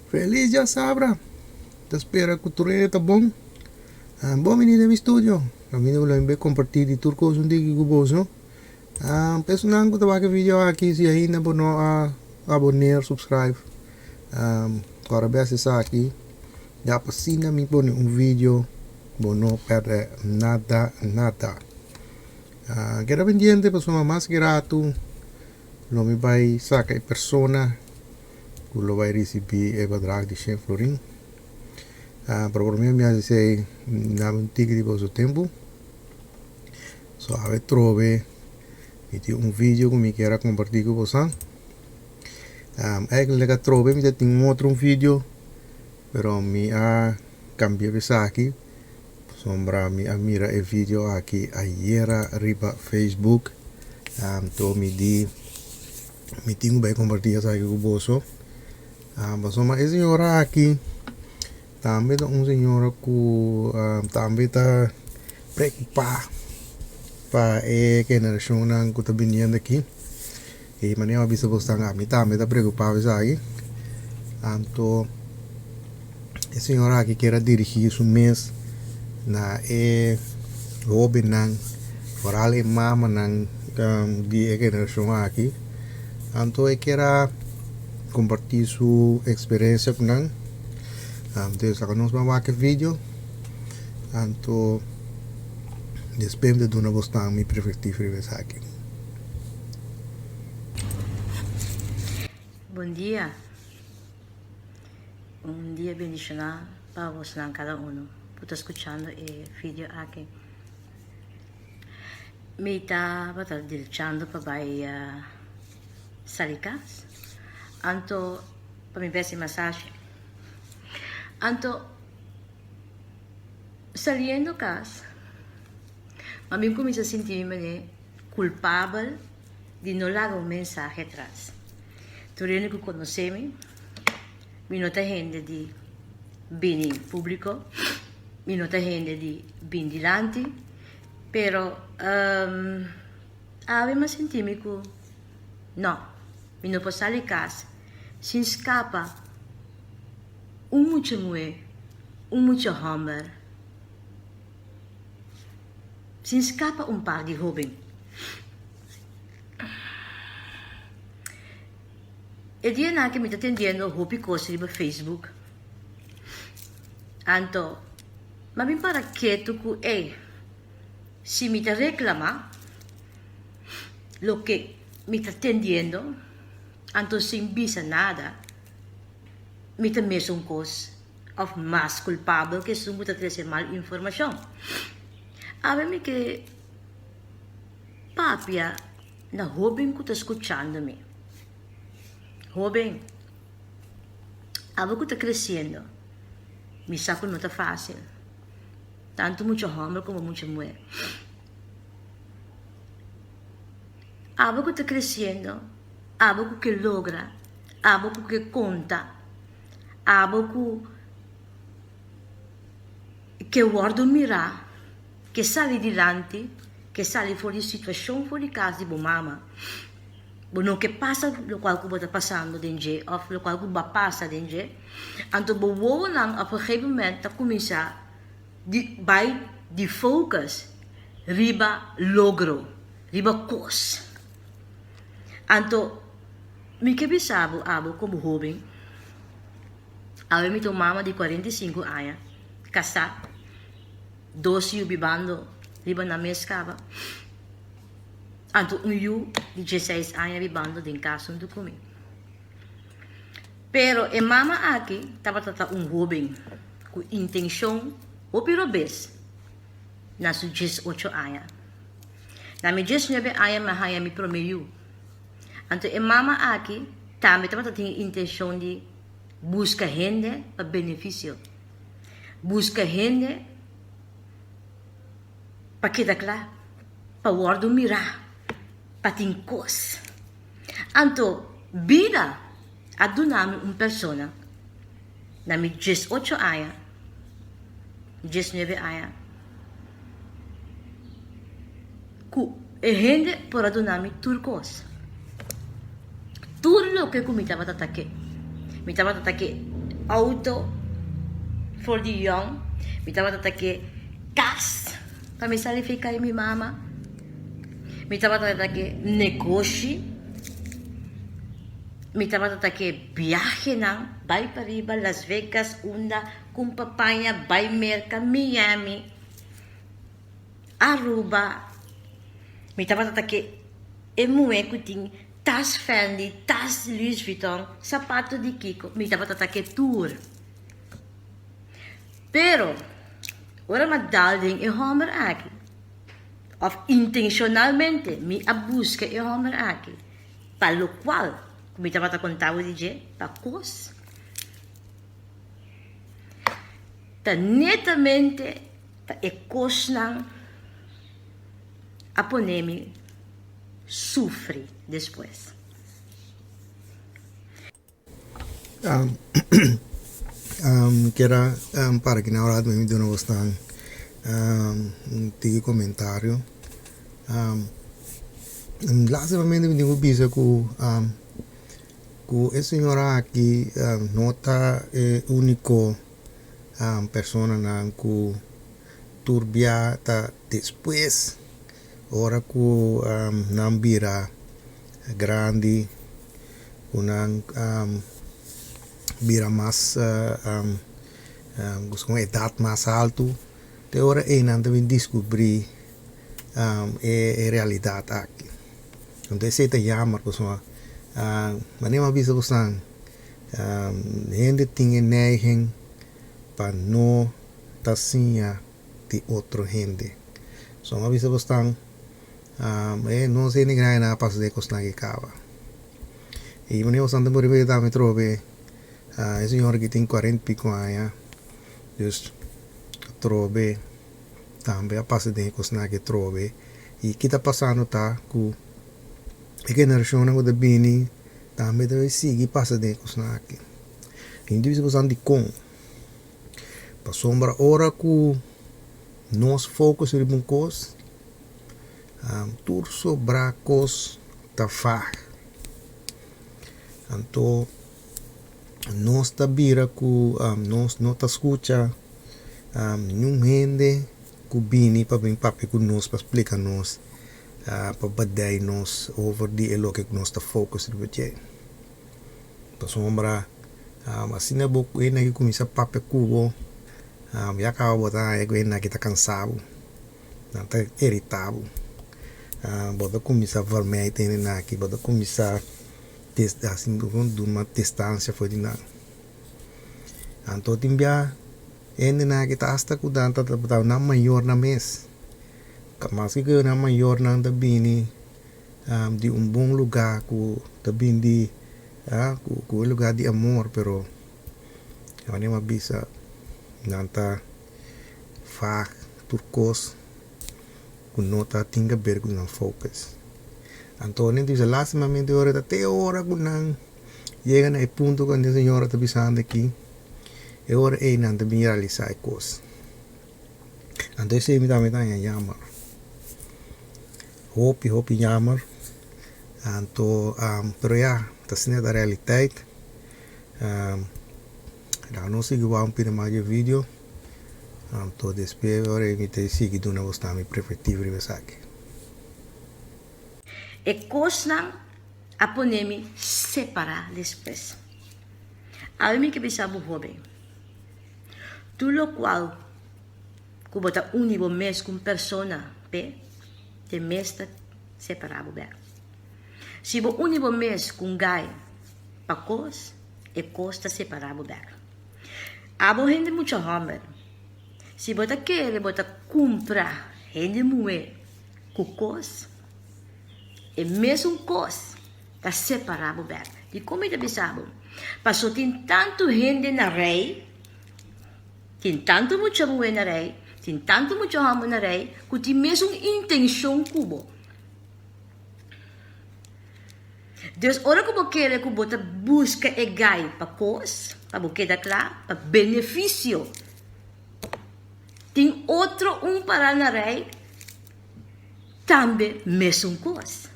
Feliz djasabra! Ta spera ku tur hende ta bon. Bon bini den mi studio. Kaminda ku lo mi bai kompartí di tur kos un tiki ku boso. Personan ku ta wak e video aki si ainda bo no a aboneer, subscribe, kòrda bes esaki ya pa asina mi pone un video bo no pèrdè nada nada. Keda pendiente pasobra mas ki ratu lo mi bai saka e persona ku lo bai risibí e bedrag di shen florin. Pero promé mi hasi esei dame un tiki di boso tempu. So awe trobe mi tin un video ku mi kier a kompartí ku boso. Eigenlijk atrobe mi ta tin un otro video pero mi a kambia pa esaki pasobra mi a mira e video aki ayera riba Facebook. Anto mi di mi tin ku bai kompartí esaki ku boso. Pasobra e señora aki tambe ta un señora ku tambe ta preokupá pa e generashonnan ku ta biniendo aki. I manera mi a bisa boso ami tambe ta preokupá pa esaki. Anto e señora aki kier a dirigí su mes na e hóbennan, foral e mamanan di e generashon aki. Anto e kier a kompartí su eksperensia ku nan. Anto esaki nos ban wak e video. Anto despues mi ta duna bosnan mi perspektiva riba esaki. Bon dia. Un dia bendishoná pa bosnan kada uno ku ta skuchando e video aki. Mi tabata dilchando pa bai sali kas, anto pa mi besi masashi. Anto saliendo kas, mami kuminsá sinti mi manera kulpabel di no laga un mensahe atras. Tur hende ku konosé mi, mi no ta hende di bini públiko, mi no ta hende di bin dilanti, pero awe mi a sinti mi ku no, mi no por sali kas sin skapa un mucha muhé, un mucha hòmber, sin skapa un par di hóben. E dianan aki mi ta tendiendo hopi kos riba Facebook. Anto, mi a bin para ketu ku ey, si mi ta reklama loke mi ta tendiendo, anto sin bisa nada, mi ta mesun kos òf mas kulpabel ku esun ku ta trese mal informashon. Awe mi ke papia na hóben ku ta skuchando mi. Hóben, abo ku ta kresiendo, mi sa ku no ta fásil, tantu mucha hòmber komo mucha muhé. Abo ku ta kresiendo, abo ku ke logra, abo ku ke konta, abo ku ke wòrdu mirá, ke sali dilanti, ke sali for di situashon for di kas di bo mama. Bo no ke pasa lokual ku bo ta pasando den dje òf lokual ku bo a pasa den dje. Anto bo wowonan op un gegeven moment ta kuminsá di bai di focus riba logro, riba kos. Anto mi ke bisa bo abo komo hoben, awe mi ta un mama di 45 aña, kasá, dos yu bibando riba nan mes kaba. Anto un yu di dieseis aña bibando den kas huntu ku mi. Pero e mama aki tabata ta un hoben ku intenshon hopi robes na su diesocho aña. Na mi diesnuebe aña mi a haña mi promé yu. Anto e mama aki tambe tabata tin e intenshon di buska hende pa benefisio, buska hende pa keda kla, pa wòrdu mirá, pa tin kos. Anto bida a duna mi un persona na mi diesocho aña, diesnuebe aña, ku e hende por a duna mi tur kos. Tur loke ku mi tabata ta ke. Mi tabata ta ke. auto for di yòn, mi tabata ta ke kas pa mi sali fi kai mi mama, mi tabata ta ke negoshi, mi tabata ta ke biahenan bai pariba Las Vegas unda kumpa paña bai Merka, Miami, Aruba, mi tabata ta ke e muhé ku tin tas Fendi, tas Louis Vuitton, sapato di kiko, mi tabata ta ke tur. Pero, ora mi a dal den e hòmber aki, òf intenshonalmente mi a buska e hòmber aki, pa lokual ku mi tabata konta bo di dje, pa kos, ta netamente ta e kosnan a pone mi sufri despues. Mi kier a para aki na ora mi duna bosnan un tiki komentario. Lastimamente mi tin ku bisa ku ku e señora aki no ta e uniko personanan ku tur bia ta despues ora ku nan bira grandi ku nan bira mas ku edat mas altu te ora ei nan ta bin diskubrí e realidat aki. Anto esei ta yammer pasobra manera mi a bisa bosan hende tin e neiging pa no ta siña di otro hende. So mi a bisa bosnan e no hende grandi nan a pasa den e kosnan aki kaba. I manera bosnan ta muri bira tambe atrobe e señor aki tin kuarenta i piko aña dus atrobe tambe a pasa den e kosnan aki atrobe. I ki ta pasando ta ku e generashonnan ku ta bini tambe ta sigui pasa den e kosnan aki. I mi ta bisa bosnan dikon. Pasobra ora ku nos focus riba un kos, tur sobrá kos ta vaag. Anto nos ta bira ku nos no ta skucha niun hende ku bini pa bin papia ku nos, pa splika nos, pa badai nos over di e loke ku nos ta focus riba dje. Pasobra asina bo ku hende aki kuminsá papia ku bo, ya kaba bo ta haña ku hende aki ta kansa bo, nan ta iritá bo. Bo ta kuminsá vermij te hende aki, bo ta kuminsá hasi duna distansia for di nan. Anto tin bia hendenan aki ta asta ku nan ta nan mayornan mes, maske ku nan mayornan ta bini. di un bon lugar ku ta bin di ku e lugar di amor pero wanneer mi a bisa nan ta vaak tur kos ku no ta tin ke ber ku nan focus anto nan ta bisa lastimamente ora ta te ora ku nan yega na e punto ku e señora ta bisando aki e ora ei nan ta bin realisa e kos anto esei mi tambe ta haña jammer. Hopi hopi jammer anto pero ya ta asina ta realiteit laga nos sigui wak un pida mas di e video anto despues ora mi ta sigui duna bos mi perspectiva riba esaki. E kosnan a pone mi separá despues. Awe mi ke bisa bo hóben, tur lokual ku bo ta uni bo mes ku un persona p'e, te mes ta separá bo bèk. Si bo uni bo mes ku un gai pa kos, e kos ta separá bo bèk. Abo hende mucha hòmber, si bo ta kere bo ta kumpra hende muhé ku kos, e mesun kos ta separá bo bèk. Dikon mi ta bisa bo? Pasobra tin tantu hende na rei. Tin tantu mucha muhé na rei, tin tantu mucha hòmber na rei ku tin mesun intenshon ku bo. Dus ora ku bo kere ku bo ta buska e gai pa kos, pa bo keda kla, pa benefisio, tin otro un pará na rei tambe mesun kos.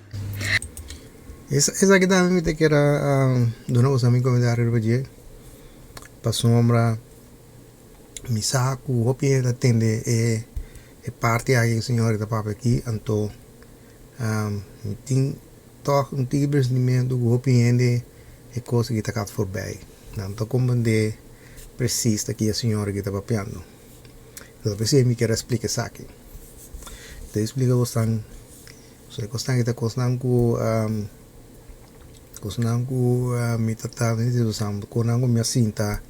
Esaki tambe mi ta kere duna boso mi komentario riba dje. Pasobra mi sa ku hopi hende ta tende e e parti aki ku señor ta papia aki, anto mi tin tòg un tiki presentimentu ku hopi hende e kos aki ta kat forbij. Nan ta komprendé presis ta ki e señor aki ta papiando. Entonces p'esei mi kier a splika esaki. Ta splika kosnan, e kosnan aki ta kosnan ku Kosnan ku mi ta ta konan ku mi a sinta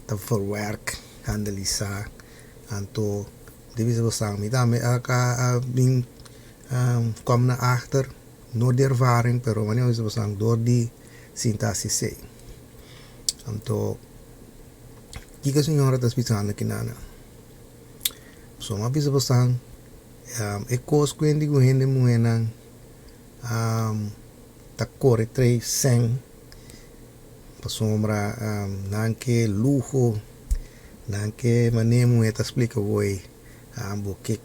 ta verwerk, analisá, anto di bisa bosan mi tambe a a bin kom na achter, no di ervaring pero manera mi bisa bosan dor di sinta hasi esei. Anto kiko e señora ta bisando kinan? So mi a bisa bosan e kos ku hende ku hende muhénan ta kore trei sèn pasobra nan ke luho, nan ke manera muhé ta splika woi bo ke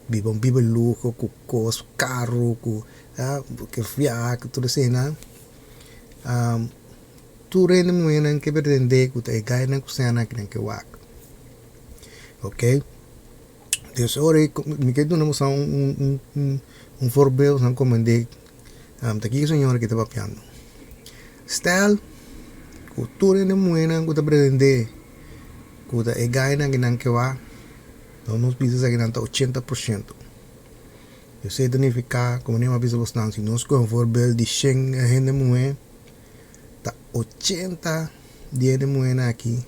biba un biba luho ku kos karu ku bo ke viaha ku tur eseinan tur hende muhénan ke pretendé ku ta e gainan ku sènnan ku nan ke wak ok. Dus ora mi ke duna boso un voorbeeld nan komende ta kiko señora ki ta papiando. Stel ku tur hende muhénan ku ta pretendé ku ta e gainan ku nan ke wak, nos nos bisa esaki nan ta 80%. Esei ta nifiká komo mi a bisa bosnan si nos kohe un voorbeeld di shen hende muhé ta 80 di hende muhénan aki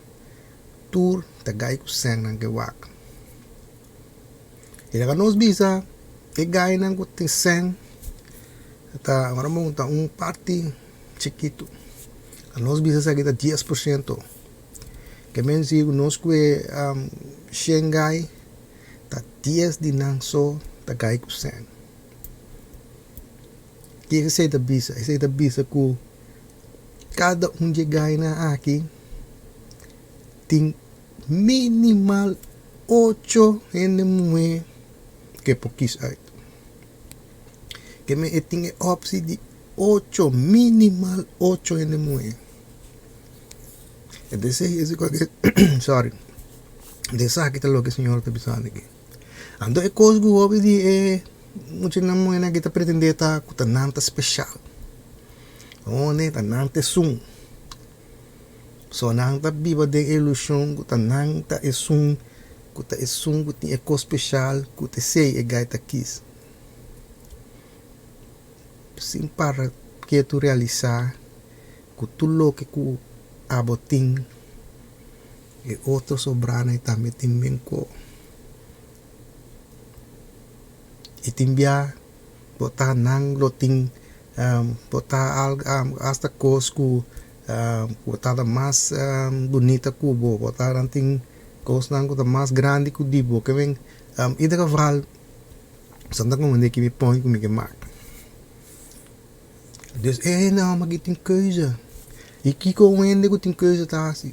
Tur ta gai ku sènnan ke wak. I laga nos bisa e gainan ku tin sèn ta ora bo ta un parti chikitu. A nos bisa esaki ta 10%. Ke men si ku nos kue shen gai ta dies di nan so ta gai ku sèn. Kiko esei ta bisa? Esei ta bisa ku Kada un dje gainan aki tin minimal ocho hende muhé ke por kis uit. Ke men e tin e opsi di ocho, minimal ocho hende muhé. Sorry, esaki ta loke Señor ta bisando aki. Anto e kos ku hopi di e muchanan muhénan aki ta pretendé ta ku ta nan ta speshal. Hone ta nan ta esun. So nan ta biba den e ilushon ku ta nan ta esun, ku ta esun ku tin e kos speshal ku ta esei e gai ta kis. Sin para ketu realisá ku tur loke ku abo tin. E otro sobrana ei tambe tin men ko. I tin bia bo ta nan lo tin bo ta hasta kos ku bo ta ta mas bunita ku bo, bo ta nan tin kosnan ku ta mas grandi ku di bo. Ke men ieder geval esnan ta komprende ki mi point ku mi ke mak. Dus e hende homber aki tin keuze. I kiko un hende ku tin keuze ta hasi?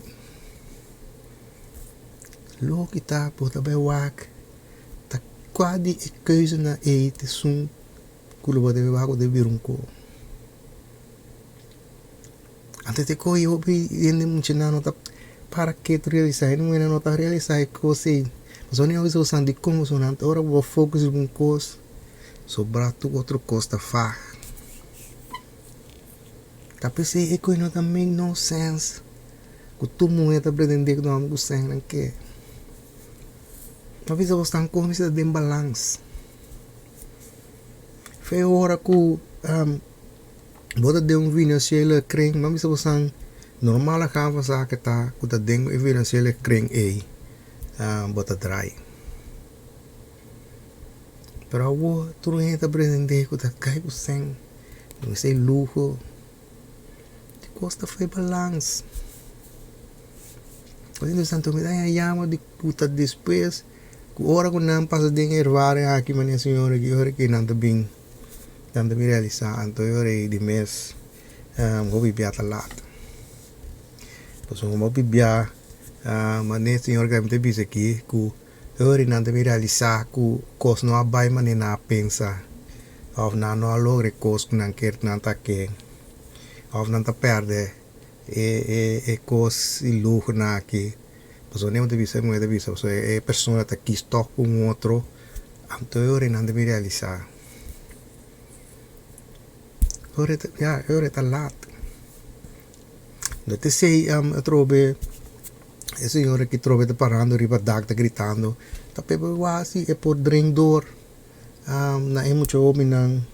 Loke ta bo ta bai wak ta kua di e keuzenan ei ta esun ku lo bo debe wak ku debe bira un ko. Anto te kohe hopi hende muchanan no ta para ketu realisá, hende muhernan no ta realisá e kos ei. Pasobra nan a bisa bo san dikon pasobra nan ta ora bo focus riba un kos. Sobra tur otro kos ta fag. Ta p'esei e koe no ta make no sense ku tur muhé ta pretendé ku ta hòmber ku sèn nan ke. Ta bisa bo stan kon mester ta den balans. Fe ora ku bo ta den un financiële kring, bo a bisa bo san normal a gaan van zaken ta ku ta den e financiële kring ei bo ta draai. Pero awor tur hende ta pretende ku ta kai ku sèn, ku esei luho, di kos ta fai balans. Por eso mi ta yama di ku ta despues ku ora ku nan pasa den e ervaring aki manera señor aki ora ku nan ta bin nan ta bin realisa anto e ora ei di mes hopi bia ta lat. Pasobra hopi bia manera señor ta bisa aki ku. Ora nan ta bin realisá ku kos no a bai manera nan a pensa òf nan no a logra e kos ku nan ker nan ta ke òf nan ta pèrdè E e e kos i luhonan aki. Pasobra niemand ta bisa, muhé ta bisa, pasobra e persona ta kis tòg ku un otro, anto e ora nan ta bin realisá. E ora ta, ya, e ora ta lat. No ta esei atrobe e señora aki trobe ta parando riba dak ta gritando, ta p'e wak si e por drink door. Na e mucha hobennan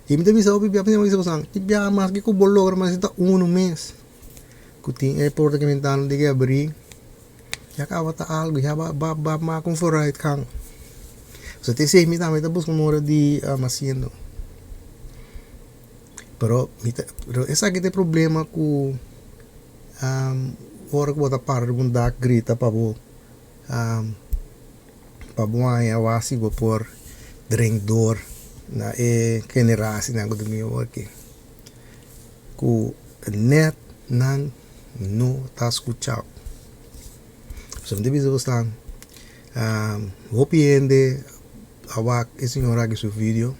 y mi ta bisa hopi bia mi ta bisa boso ki bia mas ke ku bo logra mas ta uno mes ku tin e porta ku bentana di ke abri ya kaba ta algo ya ba ba ba mak un vooruitgang so ta esei mi tambe ta buska un ora di hasiendo pero mi ta pero esaki ta e problema ku ora ku bo ta para riba un dak grita pa bo. Pa bo haña wasi bo por drink door na e generasinan ku ta bin awor aki ku nèt nan no ta skuchá. So mi ta bisa bosnan hopi hende a wak e señor aki su video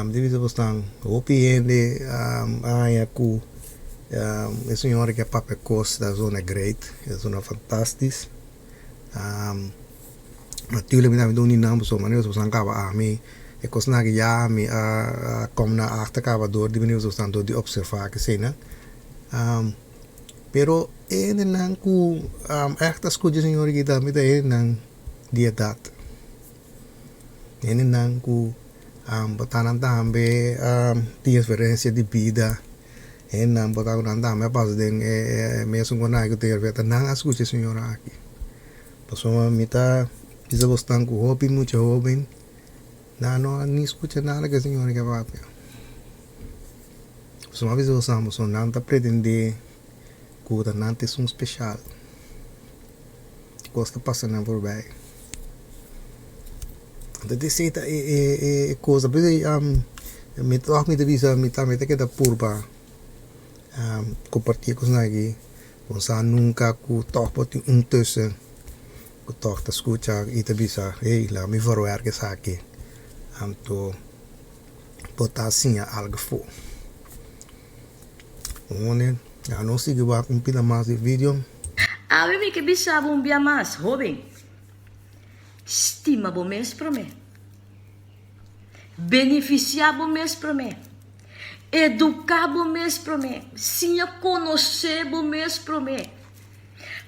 mi ta bisa bosnan hopi hende a haña ku e señor aki a papia kos ta zona great ta zona fantastis. Natuurlijk mi tambe ta un di nan pasobra manera boso a kaba ami e kosnan aki ya mi a kom na achter kaba dor di manera boso dor di observa keseinan pero e hendenan ku ègt a skucha señor aki tambe ta hendenan di edat hendenan ku bo ta nan tambe tin eksperensia di bida. Hendenan por ta ku nan tambe a pasa den e mesun konai ku Tervia ta nan a skucha e señora aki. Pasobra mi ta bisa bosnan ku hopi mucha hoben nan no a ni skucha nada ku e señora ke a papia. Pasobra mi a bisa bosnan pasobra nan ta pretende ku ta nan ta esun speshal. Kos ta pasa nan forbij. Anto di esei ta e cosa. P'esei mi tòg mi ta bisa mi tambe ta keda purba kompartí e kosnan aki. Bo sa nunka ku tòg bo tin un tussen ku tòg ta skucha i ta bisa, hey, laga mi verwerk esaki. Anto bo ta siña algu afó. Hone, ya nos sigui wak un pida mas di video. Awe mi ke bisa bo un bia mas, hoben. Stima bo mes promé. Benefisiá bo mes promé. Eduká bo mes promé. Siña konosé bo mes promé.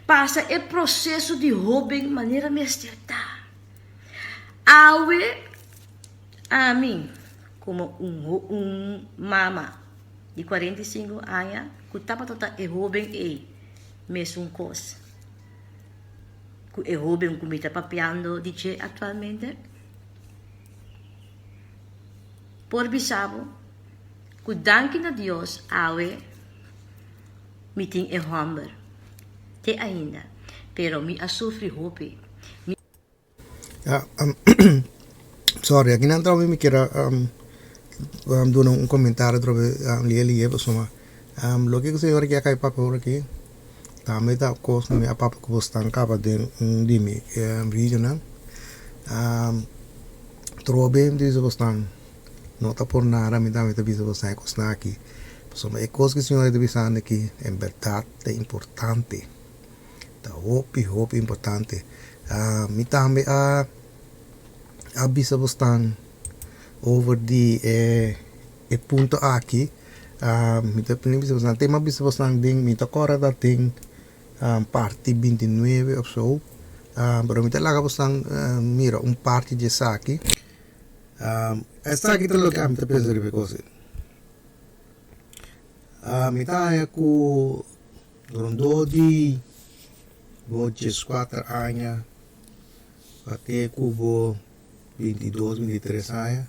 Pasa e proseso di hoben manera mester ta. Awe ami komo un un mama di 45 aña ku tabata ta e hoben ei mesun kos. Ku e hoben ku mi ta papiando di dje aktualmente? Por bisa bo ku danki na Dios awe mi tin e hòmber te ainda, pero mi a sufri hopi. Mi. Ya, sorry, aki nan trobe mi kier a duna un komentario trobe lie lie pasobra loke ku señor aki a kai papia ora aki tambe ta kos ku mi a papia ku bo stan kaba den un di mi videonan. Trobe mi ta bisa bo stan no ta por nada mi tambe ta bisa bo stan e kosnan aki pasobra e kos ku señor ta bisando aki en bèrdat ta importante. Ta hopi hopi importante. Mi tambe a a bisa bosnan over di e e punto aki. Mi ta bisa bosnan te mi a bisa bosnan den mi ta kòrda ta den parti 29 of so. Pero mi ta laga bosnan mira un parti di esaki. Esaki ta loke ami ta pensa riba e kos ei. Mi ta haña ku. Rondó di bo dieskuater aña pa te ku bo bintidos, bintitres aña,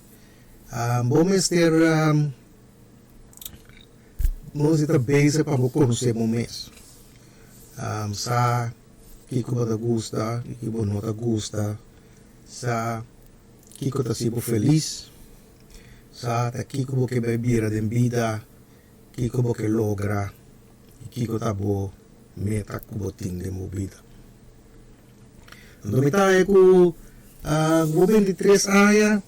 bo mester bo mester ta bezig pa bo konosé bo mes. Sa kiko bo ta gusta, kiko bo no ta gusta, sa kiko ta hasi bo felis, sa ta kiko bo ke bai bira den bida. Kiko bo ke logra i kiko ta bo meta ku bo tin den bo bida? Anto mi ta haña ku bo 23 aña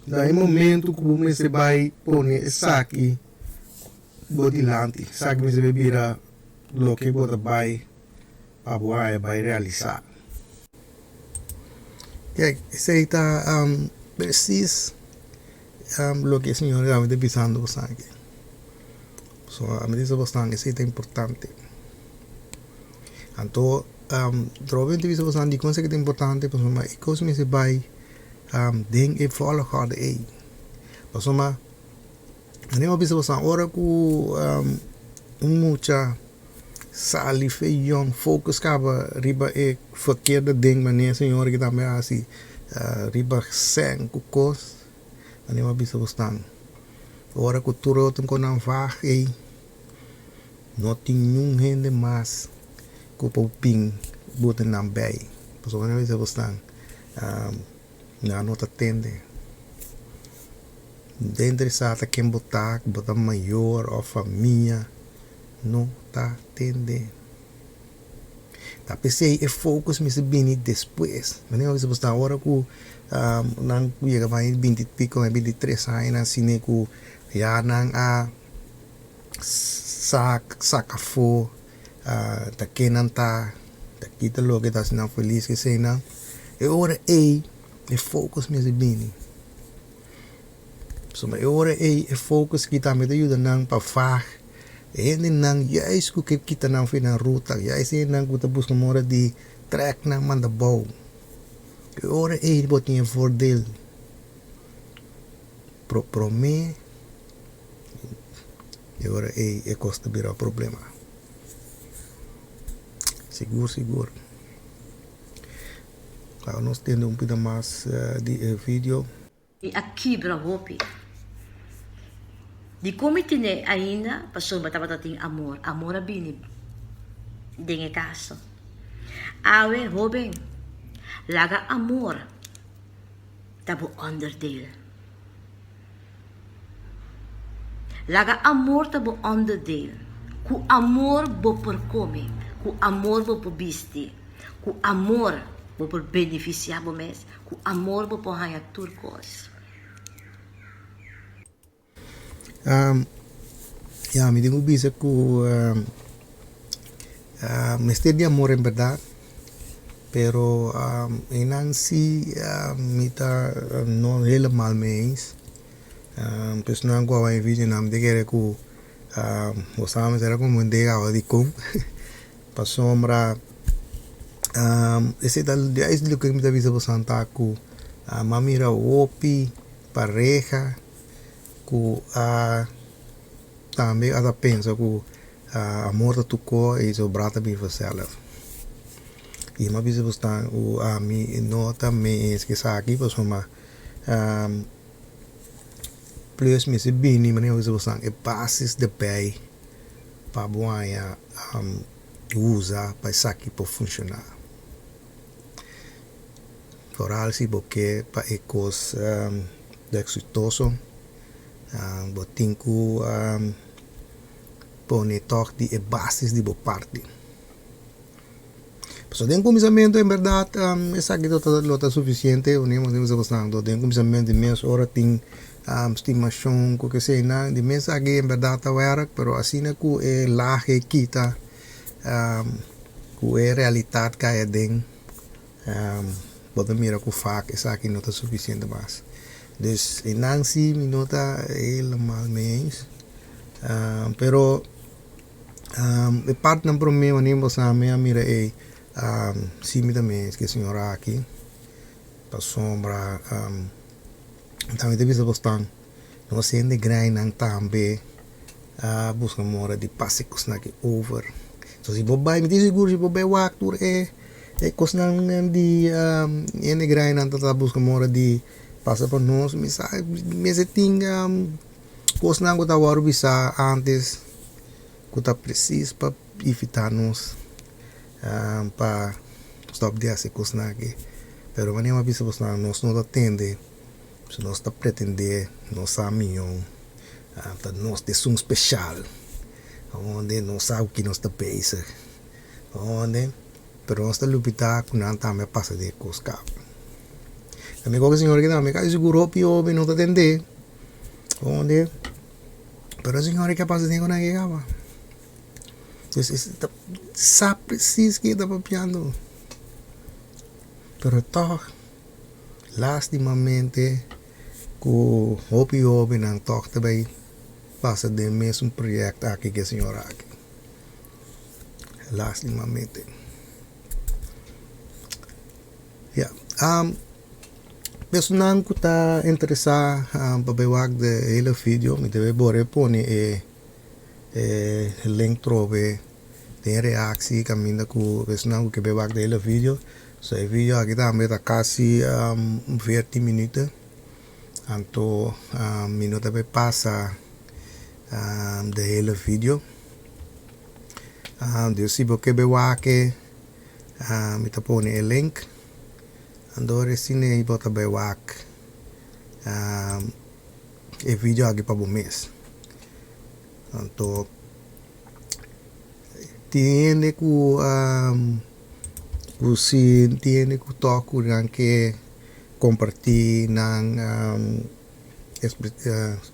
na e momento ku bo mester bai pone esaki. bo dilanti, esaki mester bay bira loke bo ta bay pa bo haya bay realisa. Kijk, esey ta precies loke e señor ta bisando boso aki. So ami ta bisa boso esey ta importante. Anto trobe mi ta bisa boso dikon esaki ta importante pasobra e kos mester bai den e volgorde ei. Pasobra mi a bisa boso ora ku un mucha sali fe yòn focus kaba riba e verkeerde ding manera e señor aki tambe a hasi riba sèn ku kos mi a bisa boso ora ku tur otro konan vag ei. No tin niun hende mas ku por bin bota nan bei. Pasobra nan bisa bosnan, nan no ta tende. No ta interesá ta ken bo ta, ku bo ta mayor òf famia, no ta tende. Ta p'esei e focus mester bini despues. Manera mi bisa bosnan, ora ku nan yega bai binti piko, 23 aña nan asina ku ya nan a. Sak saka afó ta ke nan ta ta kita loke ta hasi nan felis eseinan e ora ei e focus mester bini pasobra e ora ei e focus aki tambe ta yuda nan pa vag e hendenan juist ku ke kita nan for di nan ruta juist e hendenan ku ta buska mora di trek nan manda bou e ora ei bo tin e voordeel pro prome. E ora ei e kos ta bira problema. Sigur sigur. Laga nos tende un pida mas di e video. Mi a kibra hopi. Dikon mi tene ainda? Pasobra tabata tin amor. Amor a bini den e kaso. Awe, hoben, laga amor ta bo onderdeel. Laga amor ta bo onderdeel. Ku amor bo por kome, ku amor bo por bisti, ku amor bo por benefisiá bo mes, ku amor bo por haña tur kos. Ya, mi tin ku bisa ku mester di amor en bèrdat, pero einan si mi ta no helemaal mee eens. Personanan ku a wak e videonan mi ta kere ku bo sa mester a komprende awa dikon pasobra esei ta juist loke mi ta bisa boso ta ku mi a mira hopi pareha ku a tambe a ta pensa ku amor ta tur kos i sobra ta bin vanzelf. I mi a bisa boso ku ami no ta mee eens ku esaki pasobra plus mester bini manera mi a bisa boso e basis debei pa bo haña usa pa esaki por funshoná. Foral si bo ke pa e kos ta eksitoso bo tin ku pone tòg di e basis di bo parti. Pasobra den kuminsamentu en bèrdat esaki lo ta sufisiente den kuminsamentu di mes ora tin stimashon ku keseinan di mes aki en bèrdat ta wèrk pero asina ku e lahe kita ku e realitat kai aden bo ta mira ku fak esaki no ta sufisiente mas. Dus einan si mi no ta helemaal mee eens pero e partnan prome wanneer bo sa mi a mira ey si mi ta mee eens ku e señora aki pasobra tambe ta bisa bo stan nos hende grandinan tambe a buska mora di pasa e kosnan aki over. So si bo bai mi tin sigur si bo bai wak tur e e kosnan di hende grandinan ta buska mora di pasa pa nos mi sa mester tin kosnan ku ta wòrdu bisa antes ku ta presis pa evitá nos pa stòp di hasi e kosnan aki. Pero manera mi a bisa bosnan nos no ta tende. Si nos ta pretendé nos sa mihó, ta nos ta esun speshal, onde nos sa ku ki nos ta bezig, onde, pero nos ta lubidá ku nan tambe a pasa den e kos kaba. Ta mi koke señor kita mi kasi sigur hopi hopi no ta tendé, onde, Pero señor e ke pasa den ku nan ke kaba. Dus e ta sa precies ke e ta papiando. Pero tòg lastimamente ku hopi hobennan tòg ta bai pasa den mesun proyekto aki ku e señor aki. Lastimamente. Ya, personan ku ta interesá pa bai wak de hele video mi ta bai bore pone e e link trobe den reaksi kaminda ku personan ku ke bai wak de hele video. So e video aki tambe ta kasi 14 minuten anto mi no ta bai pasa de hele video. Dus si bo ke bai wak e Mi ta pone e link. Anto esei bo ta bai wak e video aki pa bo mes. Anto tin hende ku ku si tin hende ku tok ku nan ke kompartí nan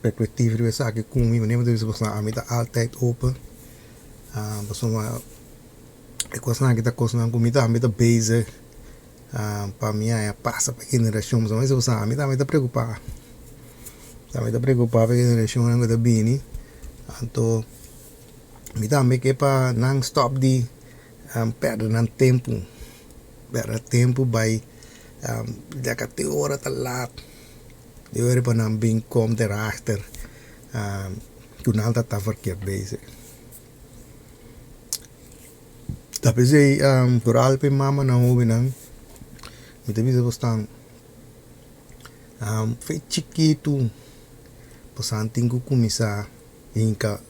perspektiva riba esaki ku mi, manera mi ta bisa boso ami ta altijd open pasobra. E kosnan aki ta kosnan ku mi tambe ta bezig pa mi haña pasa pa e generashon pasobra mi sa ami tambe ta preokupá tambe ta preokupá pa e generashonnan ku ta bini anto mi tambe ke pa nan stòp di pèrdè nan tempu pèrdè tempu bai djaka te ora ta lat di ora pa nan bin kom derachter ku nan ta ta verkeerd bezig. Ta p'esei vooral p'e mamanan hobennan mi ta bisa bosnan fe chikitu bosan tin ku kuminsá hinka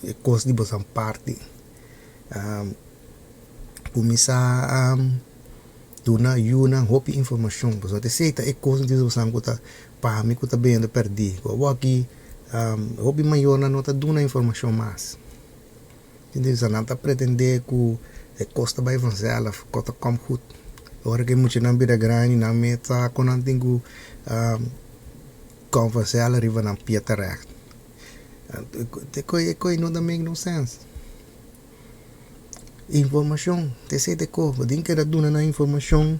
e kos di bosan parti kuminsá duna yunan hopi informashon pasobra esei ta e kos di bosan ku ta pa mi ku ta bendo pèrdí ku awor aki hopi mayornan no ta duna informashon mas. Entonces nan ta pretendé ku e kos ta bai vanzelf, kos ta kom goed. Ora ku e muchanan bira grandi nan mes sa kon nan tin ku kom vanzelf riba nan pia terecht. E kos no ta make no sense. Informashon, ta esei ta e kos. Bo tin keda duna nan informashon,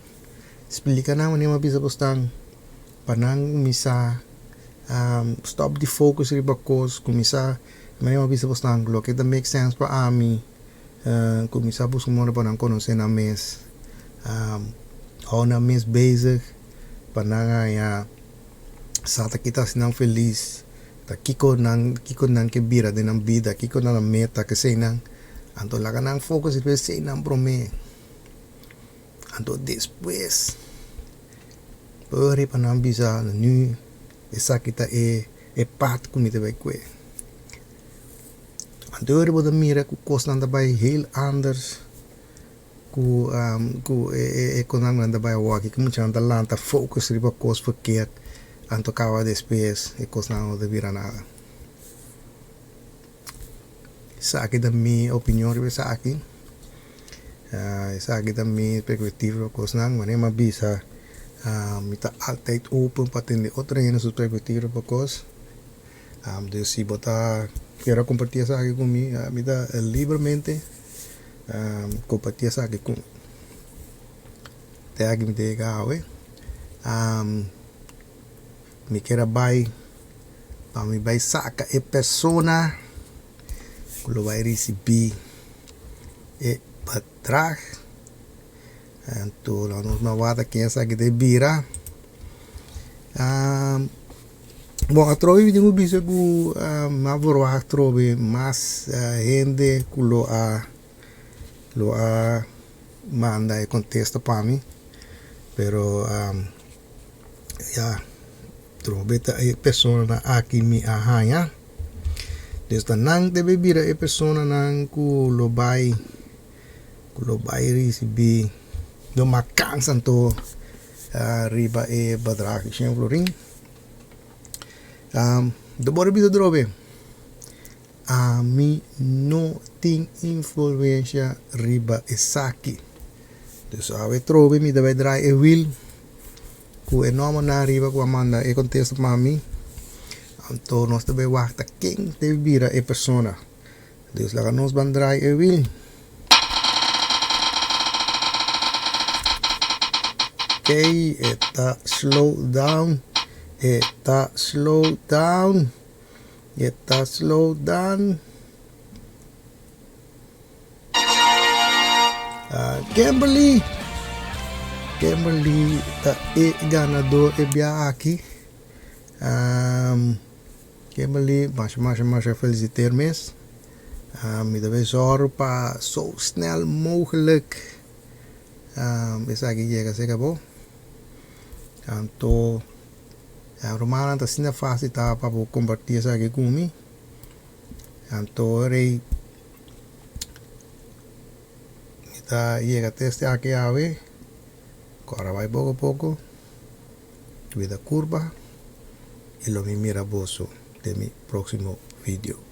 splika nan manera bo a bisa bo stan pa nan kuminsá stòp di focus riba kos, kuminsá manera bo a bisa bo stan loke ta make sense pa ami, kuminsá buska moda pa nan konosé nan mes, hou nan mes bezig pa nan haña sa ta kita hasi nan felis, ta kiko nan kiko nan ke bira den nan bida, kiko ta nan meta, keseinan, anto laga nan focus riba eseinan promé. Anto despues por riba nan bisa nu esaki ta e e pad ku mi ta bai kue. Anto ora bo ta mira ku kosnan ta bai heel anders ku ku e e kosnan ku nan ta bai awor aki ku muchanan ta lanta focus riba kos verkeerd anto kaba despues e kosnan no ta bira nada. Esaki ta mi opinion riba esaki. Esaki ta mi perspectiva riba cosnan. Manera mi a bisa mi ta altijd open pa tende otro hende su perspectiva riba cos. Dus si bo ta kier a comparti esaki cu mi, mi ta libremente comparti esaki cu mi. Te aki mi ta yega awe. Mi kier a bai pa mi bai saka e persona ku lo bai risibí e bedrag. Anto lo nos no wak ken esaki ta bira. Bon atrobe mi tin ku bisa ku mi a verwagt atrobe mas hende ku lo a lo a manda e kontesta pa mi pero. Ya, trobe ta e personanan aki mi a haña. Dus ta nan debe bira e personanan ku lo bai, ku lo bai risibí lo mas kans anto riba e bedrag di shen florin. Bo por bisa trobe, ami no tin influensia riba esaki. Dus awe trobe mi ta bai draai e wiel ku e nòmbernan ariba ku a manda e kontesta pa mi. Anto nos ta bay wak ta ken debe bira e persona. Dus laga nos ban draai e wiel. Key e ta slow down, e ta slow down, e ta slow down. Kimberly, Kimberly ta e ganador e bia aki. Kimberly, masha masha masha feliciteer mes. Mi ta bay zorg pa zo snel mogelijk esaki yega cerca bo. Anto rumannan ta asina facil ta pa bo comparti esaki cu mi. Anto rei mi ta yega te este aki awe, ku ora bai poko poko, cuida curpa y lo mi mira boso den mi proximo video.